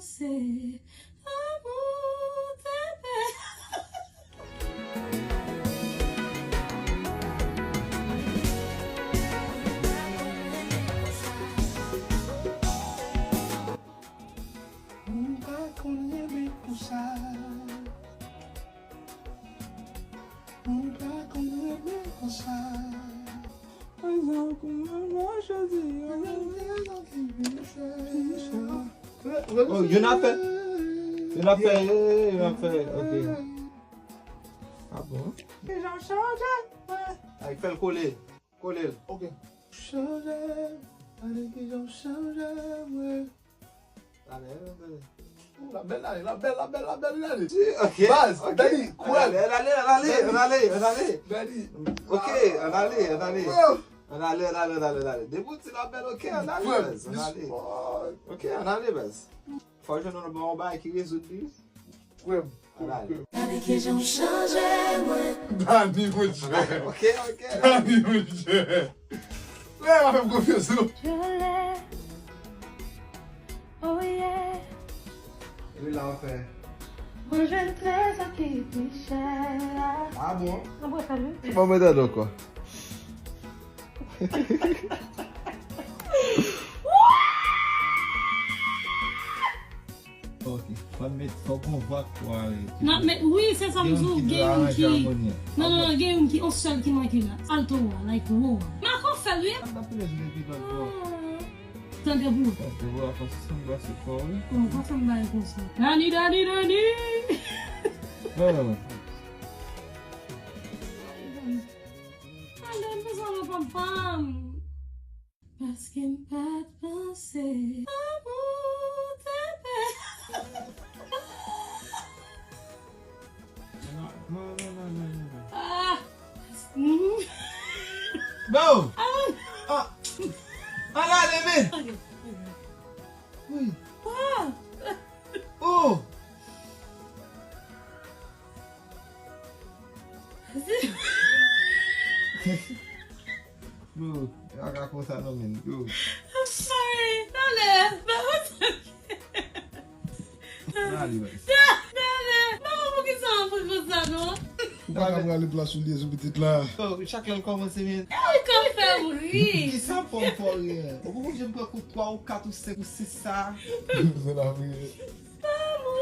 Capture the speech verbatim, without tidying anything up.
Se lanmou te pè. Ou pa konn renmen konsa. Ou pa konn renmen konsa. Rezon pou mwen, mwen chwazi. Oh, youn ap fè. Youn ap fè, youn ap fè. Ok. Ah bon? Kijan w chanje mwen. Ay, fè l kole. Kole l. Ok. Chanje. Gade kijan w chanje mwen. Talè, talè. Ou, l ap bèl, talè, l ap bèl, l ap bèl, l ap bèl, talè. Ok, baz, ok. Dani, kwè. Ann ale, ann ale, ann ale, ann ale. Dani. Ok, ann ale, ann ale. Oh. Ann ale, ann ale, ann ale, ann ale. Depi w di l ap bèl, ok, ann ale, baz, ann ale. Ok, ann ale, baz. Fò w jwenn yon bagay ki rezoud li. Kwè m. Ann ale. Gade kijan w chanje mwen. Dani, monchè. Ok, ok. Dani, monchè. Lè a fè m konfyans, non. Je l'ai. Oh yeah. Epi la w fè. Mwen jwenn trezò ki pi chè a. Ah bon? Mwen prefere. Bon, mwen tande ankò. Ok. Fò n met, fò gon vwa k pwale. N ap met, wi, se sa m di w, gen youn ki, non, non, non, gen youn ki, on sèl ki manke la. Alto a, like, wo a. M a konn fè l, wi. N ap pile jwe epi lòt bò. Tande pou ou. Tande pou ou, fò sispann brase kò w, wi. Kòman, fò sa m bay konsa. Dani, Dani, Dani! Oh. Tande, m bezwen wè papa m. Paske m pa t panse lanmou te pè. Non, non, non, non, non, non. Ah! Mm. Bon! Ah! Ah! Ann ale, men! Ok, ok. Wi. Ah! Oh! Bro, yo pa ka konsa non, men. Yo. I'm sorry. Talè, pa konsa. Ann ale, baz. Talè, pa konn poukisa w ap fè konsa, non. Ou pa ka prale plas ou li sou pitit la. Yo, chak lè l kòmanse, men. Ou ka fè m ri. Kisa fò m fè w ri a? Ou konn jan m pran kou twa ou kat ou senk ou sis sa? Se la vre. Lanmou.